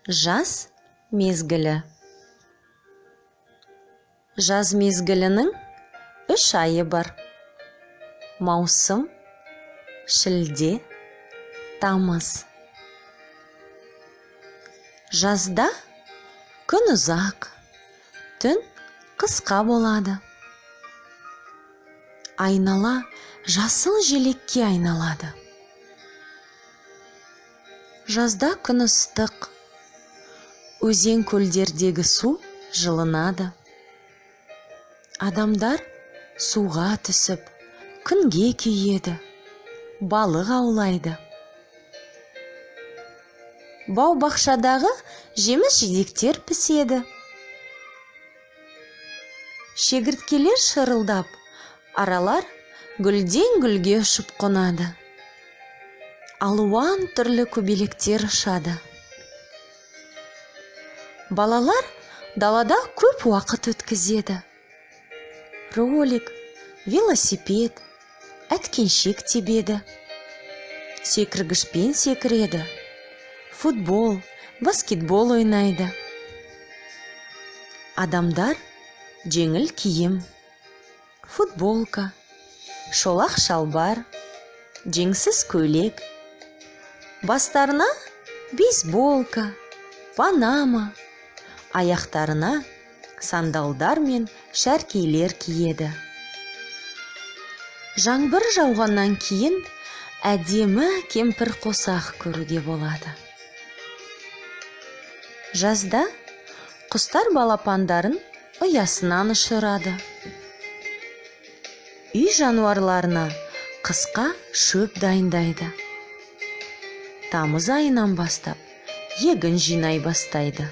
Жаз мезгілі. Жаз мезгілінің 3 айы бар. Маусым, шілде, тамыз. Жазда күн ұзақ, түн қысқа болады. Айнала жасыл желекке айналады. Жазда күн ыстық, өзен көлдердегі су жылынады. Адамдар суға түсіп, күнге күйеді, балық аулайды. Бау-бақшадағы жеміс-жидектер піседі. Шегірткелер шырылдап, аралар гүлден гүлге ұшып қонады. Алуан түрлі көбелектер ұшады. Балалар далада көп уақыт өткізеді. Ролик, велосипед, әткеншек тебеді. Секіргішпен секіреді. Футбол, баскетбол ойнайды. Адамдар жеңіл киім, футболка, шолақ шалбар, жеңсіз көйлек, бастарына бейсболка, панама, аяқтарына сандалдар мен шәркейлер киеді. Жаңбыр жауғаннан кейін әдемі кемпір қосақ көруге болады. Жазда құстар балапандарын ұясынан ұшырады. Үй жануарларына қысқа шөп дайындайды. Тамыз айынан бастап егін жинай бастайды.